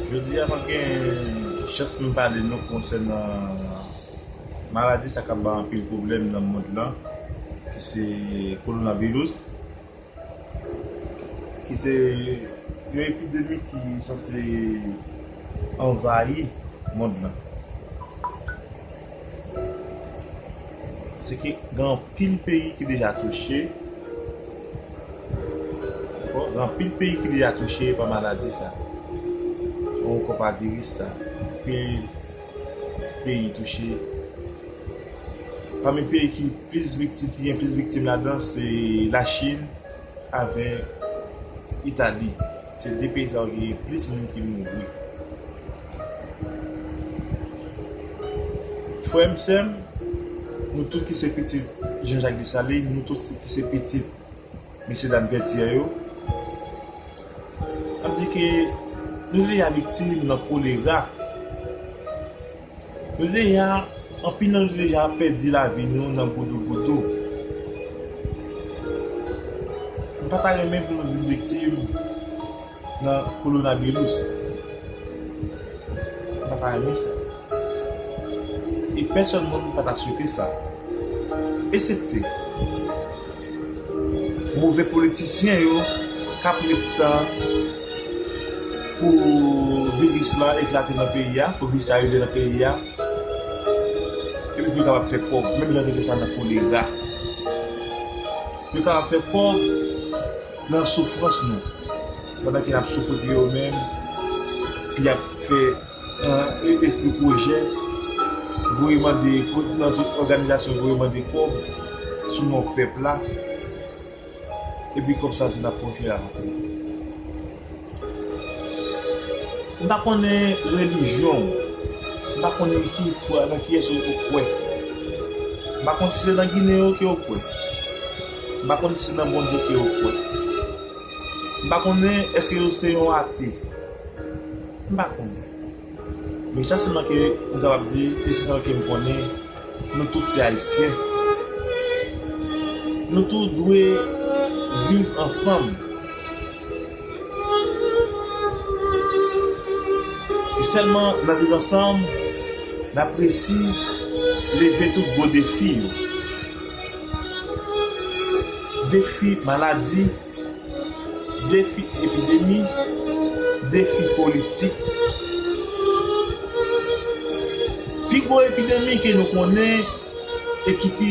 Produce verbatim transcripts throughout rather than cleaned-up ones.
Jodi a, m ap gen chans pou m pale nou konsènan maladi sa k ap bay anpil pwoblèm nan mond lan, ki se kowonaviris, ki se yon epidemi ki sanse anvayi mond lan. Se ke gen anpil peyi ki deja touche. Dakò? Gen anpil peyi ki deja touche pa maladi sa. Ou kowonaviris sa. Anpil peyi touche. Pami peyi ki plis viktim, ki gen plis viktim ladan, se Lachin avèk Itali. Se de peyi sa yo ki gen plis moun ki mouri. Frè m, sè m, nou tout ki se pitit Jean Jacques Dessalines, nou tout ki se pitit mesye dam Vètyè yo, ap di ke nou te deja viktim nan kolera. Nou te deja, anpil nan nou te deja pèdi lavi nou nan goudougoudou. M pa ta renmen pou nou vin viktim nan kowonaviris. M pa ta renmen sa. E pèsòn moun pa ta swete sa. Esepte move politisyen yo k ap ret tan pou viris la eklate nan peyi a, pou viris la rive nan peyi a, epi pou yo kapab fè kòb, menm jan yo te fè sa nan kolera. Yo kapab fè kòb nan soufrans nou, pandan ke n ap soufri pou yo menm, pou y ap fè, e, ekri pwojè, voye mande, nan tout òganizasyon, voye mande kòb sou non pèp la, epi kòb sa se nan pòch yo l ap antre. M pa konnen relijyon w, m pa konnen ki fwa, nan kiyès ou kwè. M pa konn si se nan Ginen yo ke w kwè. M pa konn si se nan Bondye ke w kwè. M pa konnen èske yo se yon ate. M pa konnen. Men sa sèlman ke m kapab di, e sa sèlman ke m konnen, nou tout se Ayisyen. Nou tout dwe viv ansanm. E sèlman nan viv ansanm, n ap resi leve tout gwo defi yo. Defi maladi, defi epidemi, defi politik. Pi gwo epidemi ke nou konnen e ki pi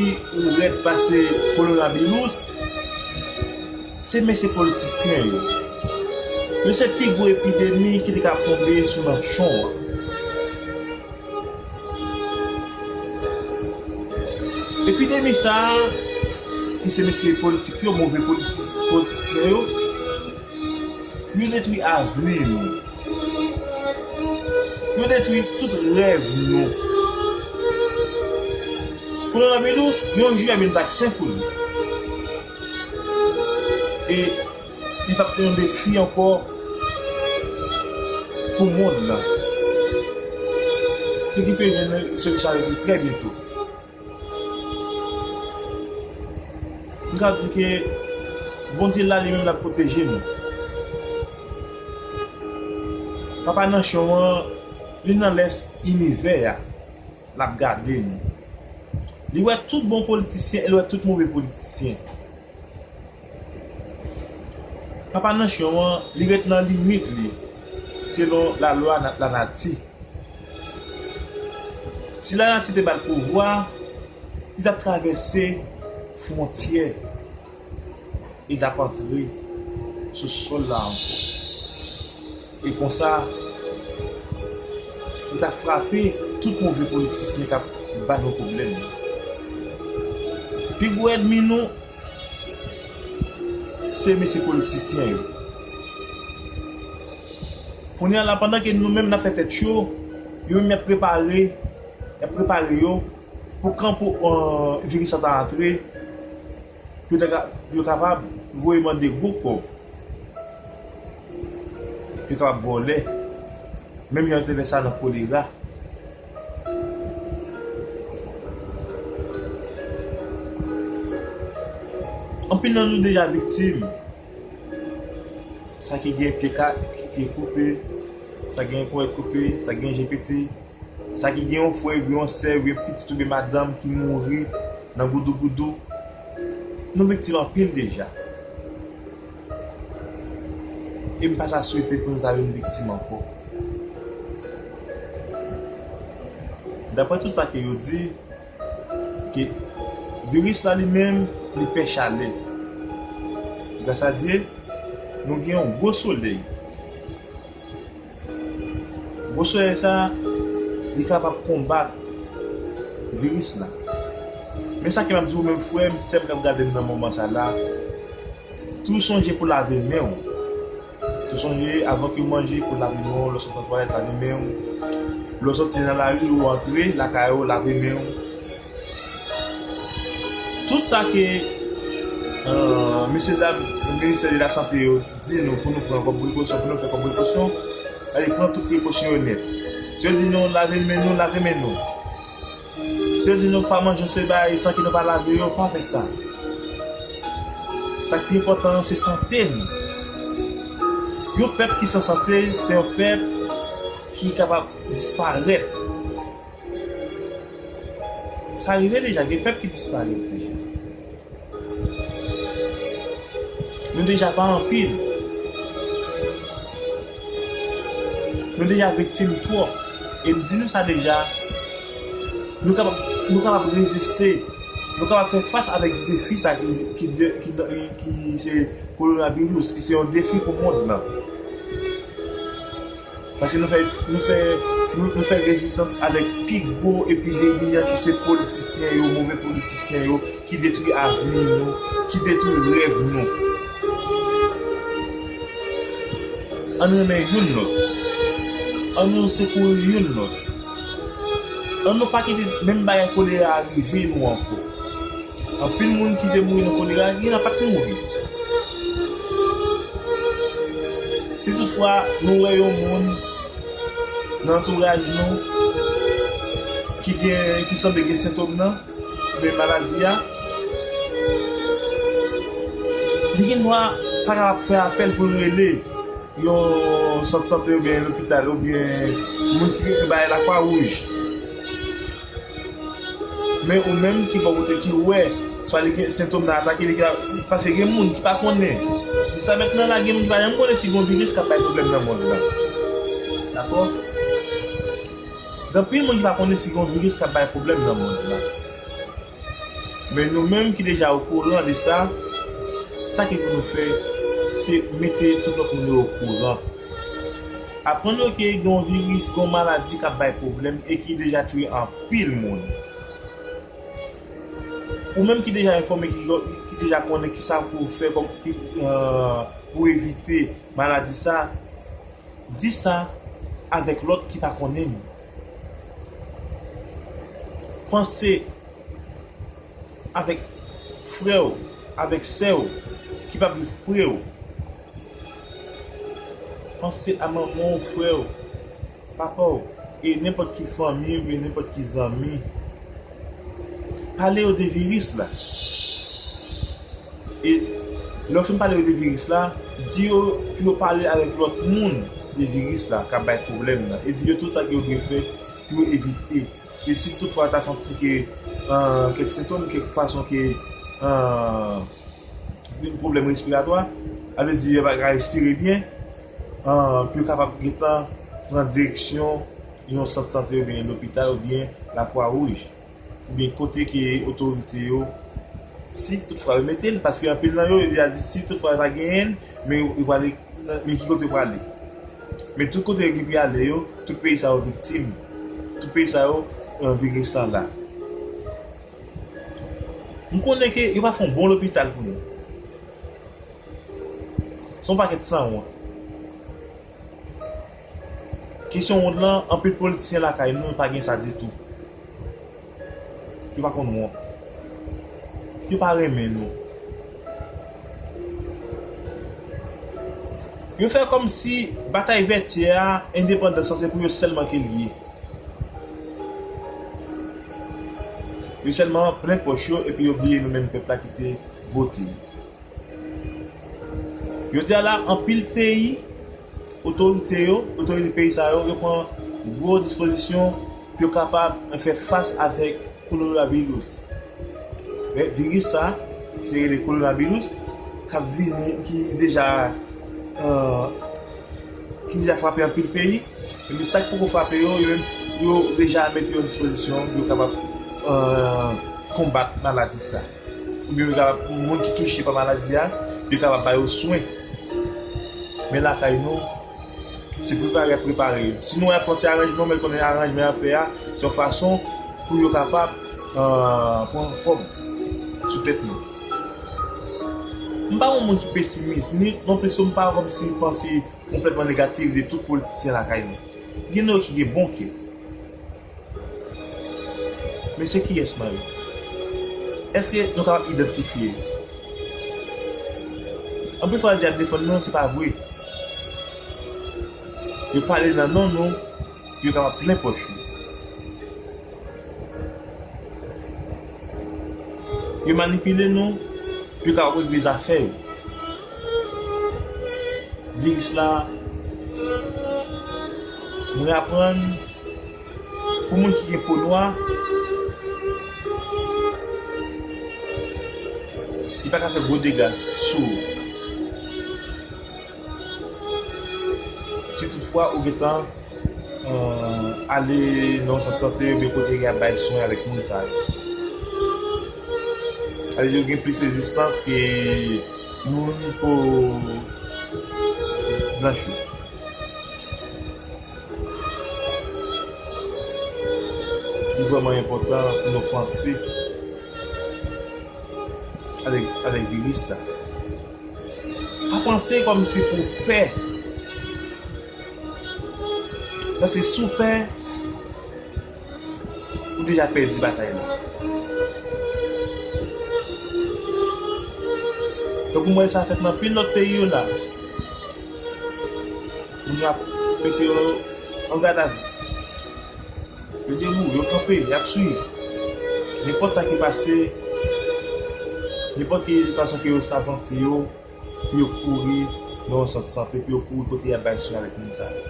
rèd pase kowonaviris, se mesye politisyen yo. Yo se pi gwo epidemi ki te ka tonbe sou nanchon an. Epidemi sa a, ki se mesye politik yo, move politi-, politisyen yo, yo detwi avni nou. Yo detwi tout rèv nou. Kowonaviris, yon jou y ap gen vaksen pou li. E li p ap yon defi ankò pou mond lan. Epi ke jwenn solisyon avèk li trè byento. M ka di ke Bondye la li menm l ap pwoteje nou. Papa Nanchon an, li nan lès inivè a, l ap gade nou. Li wè tout bon politisyen e l wè tout move politisyen. Papa Nanchon an, li ret nan limit li, selon lalwa na-, lanati. Si lanati te ba l pouvwa, li t ap travèse fwontyè e l t ap antre sou sòl la ankò. E konsa, li t ap frape tout move politisyen k ap ba nou pwoblèm yo. Pi gwo ènmi nou, se mesye politisyen yo. Kounye a la, pandan ke nou menm n ap fè tèt cho, yo menm y ap prepare, y ap prepare yo pou kan pou, euh, viris la ta antre, pou yo ta ka, pou yo kapab voye mande gwo kòb, pou yo kapab vòlè, menm jan yo te fè sa nan kolera. Anpil nan nou deja viktim. Sa ki gen pye ka, pye koupe, sa ki gen ponyèt koupe, sa ki gen je pete, sa ki gen yon frè, yon sè, yon pitit oubyen madanm ki mouri nan goudougoudou. Nou viktim anpil deja. E m pa ta swete pou nou ta vin viktim ankò. Daprè tout sa ke yo di, ke viris la li menm, li pè chalè. Gras a Dye, nou gen yon gwo solèy. Gwo solèy sa, li kapab konbat viris la. Men sa ke m ap di w menm frè m, sè m k ap gade m nan moman sa la, tou sonje pou lave men w. Tou sonje, avan ke w manje, pou lave men w, lè w sot nan twalèt, lave men w. Lè w soti nan lari, ou antre lakay ou, lave men w. Tout sa ke, euh, mesye dam Ministè de la Sante yo di nou pou nou pran kòm prekosyon, pou nou fè kòm prekosyon, ale pran tout prekosyon yo nèt. Si yo di nou lave men nou, lave men nou. Si yo di nou pa manje yon seri bagay san ke nou pa lave yo, pa fè sa. Sa k pi enpòtan an, se sante n. Yon pèp ki san sante, se yon pèp ki kapab disparèt. Sa rive deja, gen pèp ki disparèt deja. Nou deja pa anpil. Nou deja viktim twòp. E m di nou sa deja, nou kapab, nou kapab reziste. Nou kapab fè fas avèk defi sa ki, ki, de- ki, ki se kowonaviris, ki se yon defi pou mond lan. Paske nou fè, nou fè, nou, nou fè rezistans avèk pi gwo epidemi an ki se politisyen yo, move politisyen yo, ki detwi avni nou, ki detwi rèv nou. Ann renmen youn lòt. Ann nou sekouri youn lòt. Ann nou pa kite menm bagay kolera a rive nou ankò. Anpil moun ki te mouri nan kolera, gen nan pa t mouri. Si toutfwa nou wè yon moun nan antouraj nou ki gen, ki sanble gen sentòm nan, oubyen maladi a, li gen dwa pa kapab fè apèl pou l rele yon sant sante oubyen lopital oubyen moun ki bay Lakwa Wouj. Men ou menm ki bò kote ki wè, swa li gen sentòm nan atake li, ki la, paske gen moun ki pa konnen. Jiska mentnan la, gen moun ki pa janm konnen si gen yon viris k ap bay pwoblèm nan mond lan. Dakò? Gen anpil moun ki pa konnen si gen yon viris k ap bay pwoblèm nan mond lan. Men nou menm ki deja okouran de sa, sa ki pou nou fè, se mete tout lòt moun yo okouran. Aprann yo ke gen yon viris, gen yon maladi k ap bay pwoblèm e ki deja tiye anpil moun. Ou menm ki deja enfòme, ki, ki deja konnen kisa pou w fè kòm, ki, euh, pou evite maladi sa, di sa avèk lòt ki pa konnen l. Panse avèk frè w, avèk sè w ki p ap viv pre w. Panse a manman w, frè w, papa w, e nenpòt ki fanmi oubyen nenpòt ki zanmi. Pale yo de viris la. E lè w fin pale yo de viris la, di yo pou yo pale avèk lòt moun de viris la k ap bay pwoblèm nan. E di yo tout sa ke yo dwe fè pou yo evite. E si toutfwa yo ta santi ke, euh, kèk sentòm, kèk fason ke, euh, gen pwoblèm respiratwa, sa vle di yo pa ka respire byen, euh, pou yo kapab gentan pran direksyon yon sant sante oubyen yon lopital oubyen Lakwa Wouj, oubyen kote ke otorite yo, si toutfwa yo mete l, paske anpil nan yo, yo deja di si toutfwa yo ta genyen l, men yo, yo prale, men ki kote yo prale? Men tout kote yo ki prale yo, tout peyi sa yo viktim. Tout peyi sa yo, euh, viris la la. M konnen ke yo pa fè yon bon lopital pou nou. Se yon pakèt sanwont. Kesyon wont lan, anpil politisyen lakay nou pa gen sa ditou. Yo pa konn wont. Yo pa renmen nou. Yo fè kòmsi batay Vètyè a, endepandans lan se pou yo sèlman ke l ye. Yo sèlman plen pòch yo epi yo bliye nou menm pèp la ki te vote yo. Jodi a la, anpil peyi, otorite yo, otorite peyi sa yo, yo pran gwo dispozisyon pou yo kapab fè fas avèk kowonaviris. Men viris sa, ki se rele kowonaviris, k ap vini, ki deja, euh, ki deja frape anpil peyi, epi sa k poko frape yo, yo menm, yo deja mete yo an dispozisyon pou yo kapab, euh, konbat maladi sa. Oubyen yo kapab, moun ki touche pa maladi a, yo kapab ba yo swen. Men lakay nou, se prepare y ap prepare yo. Si nou wè y ap fè yon ti aranjman, men konnen aranjman y ap fè a, se yon fason pou yo kapab, euh, pran kòb sou tèt nou. M pa yon moun ki pesimis, ni non plis m pa kòmsi panse konplètman negatif de tout politisyen lakay nou. Gen nan yo ki gen bon kè. Men se kiyès nan yo? Èske nou kapab idantifye yo? Anpil fwa, yo di y ap defann nou, se pa vre. Yo pale nan non nou, pou yo kapab plen pòch yo. Yo manipile nou, pou yo kapab regle zafè yo. Viris la, mwen aprann, pou moun ki gen po nwa, li pa ka fè gwo dega sou ou. Si toutfwa ou gentan, euh, ale nan yon sant sante oubyen kote y ap bay swen avèk moun sa yo. Sa vle di ou gen plis rezistans ke moun po blanch yo. Li vrèman enpòtan pou nou panse avèk, avèk viris sa. Pa panse kòmsi pou pè. Paske si w pè, ou deja pèdi batay la. Tankou m wè sa fèt nan anpil lòt peyi yo la. Moun yo ap mete yo an gadavi. Yo debout, yo kanpe, y ap swiv. Nenpòt sa ki pase, nenpòt ki fason ke yo ta santi yo, pou yo kouri nan yon sant sante, pou yo kouri kote y ap bay swen avèk moun sa yo.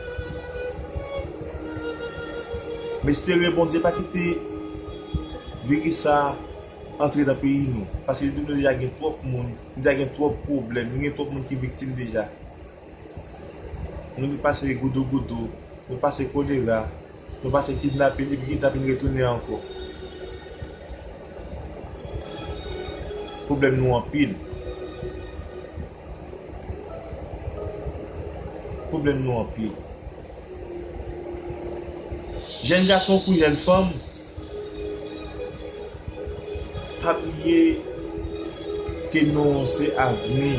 M espere Bondye pa kite viris sa antre nan peyi nou, paske nou deja gen twòp moun, nou deja gen twòp pwoblèm, nou gen twòp moun ki viktim deja. Nou pase goudougoudou, nou pase kolera, nou pase kidnapin, epi kidnapin retounen ankò. Pwoblèm nou anpil. Pwoblèm nou anpil. Jèn gason kou jèn fanm, pa bliye ke nou se avni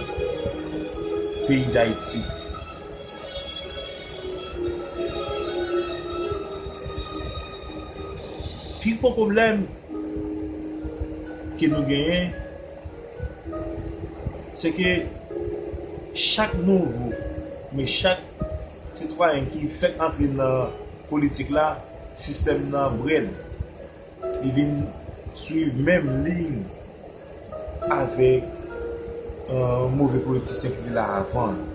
peyi Dayiti. Pi gwo pwoblèm ke nou genyen, se ke chak nouvo, men chak sitwayen ki fèk antre nan politik la, sistèm nan brèl. Li vin swiv menm liy avèk, euh, move politisyen ki te la avan yo.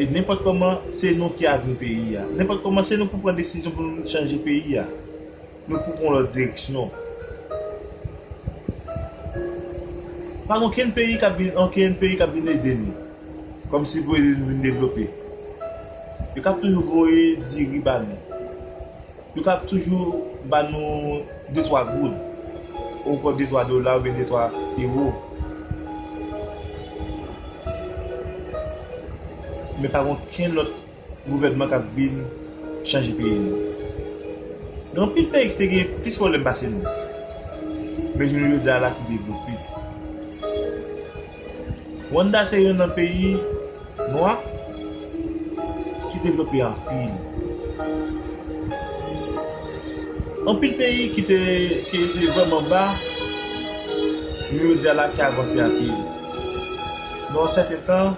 E nenpòt kòman, se nou ki avni peyi a. Nenpòt kòman, se nou pou pran desizyon pou nou chanje peyi a. Nou pou pran lòt direksyon. Pa gen okenn peyi k ap vin, okenn peyi k ap vin ede nou. Kòmsi pou ede nou vin devlope. Yo k ap toujou voye diri ba nou. Yo k ap toujou ba nou de twa goud, ou ankò de twa dola, oubyen de twa ewo. Men pa gen okenn lòt gouvènman k ap vin chanje peyi nou. Gen anpil peyi ki te gen plis pwoblèm pase nou. Men jounen jodi a la ki devlope. Rwanda se youn nan peyi nwa ki devlope anpil. Anpil peyi ki te, ki te vrèman ba, jounen jodi a la ki avanse anpil. Nan yon sèten tan,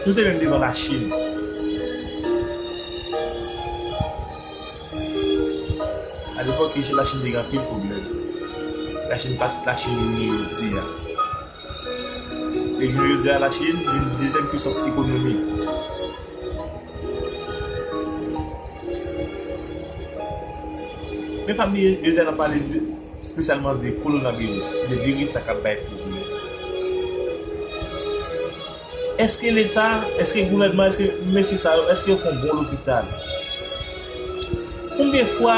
nou te menm devan Lachin. Alepòk, Lachin te gen anpil pwoblèm. Lachin pa t Lachin nou ye jodi a. E jounen jodi a, Lachin vin dezyèm pisans ekonomik. Men pa bliye, jodi a n ap pale de, espesyalman de kowonaviris, de viris sa k ap bay pwoblèm. Èske Leta, èske gouvènman, èske mesye sa yo, èske yo fè yon bon lopital? Konbyen fwa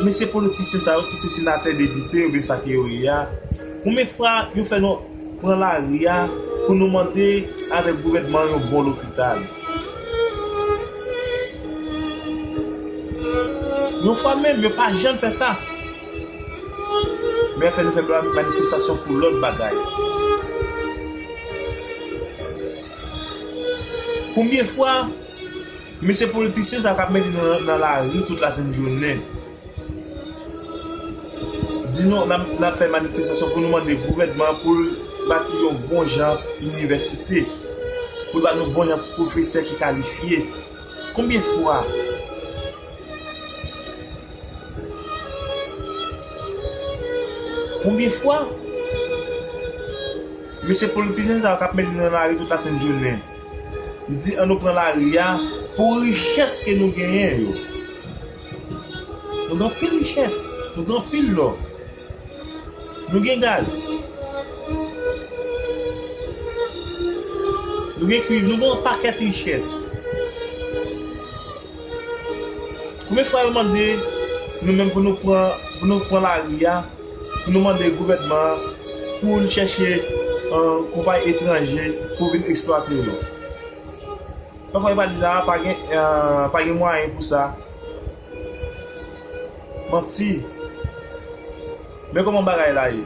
mesye politisyen sa yo ki se senatè, depite oubyen sa ke yo ye a, konbyen fwa yo fè nou pran lari a pou nou mande avèk gouvènman yon bon lopital? Yon fwa menm, yo pa janm fè sa. Men fè nou fè manifestasyon pou lòt bagay. Konbyen fwa mesye politisyen sa k ap mete nou nan, nan lari tout lasent jounen di nou n ap, n ap fè manifestasyon pou nou mande gouvènman pou l bati yon bon jan inivèsite, pou l ba nou bon jan pwofesè ki kalifye? Konbyen fwa? Konbyen fwa mesye politisyen sa yo k ap mete nou nan lari tout lasent jounen di ann nou pran lari a pou richès ke nou genyen yo? Nou gen anpil richès, nou gen anpil lò, nou gen gaz, nou gen kwiv, nou gen yon pakèt richès. Konbyen fwa yo mande nou menm pou nou pran, pou nou pran lari a, pou nou mande gouvènman an pou l chèche, eh, konpayi etranje pou vin eksplwate yo? Pafwa yo pa di sa, pa gen, eh, pa gen mwayen pou sa. Manti. Men kòman bagay la ye.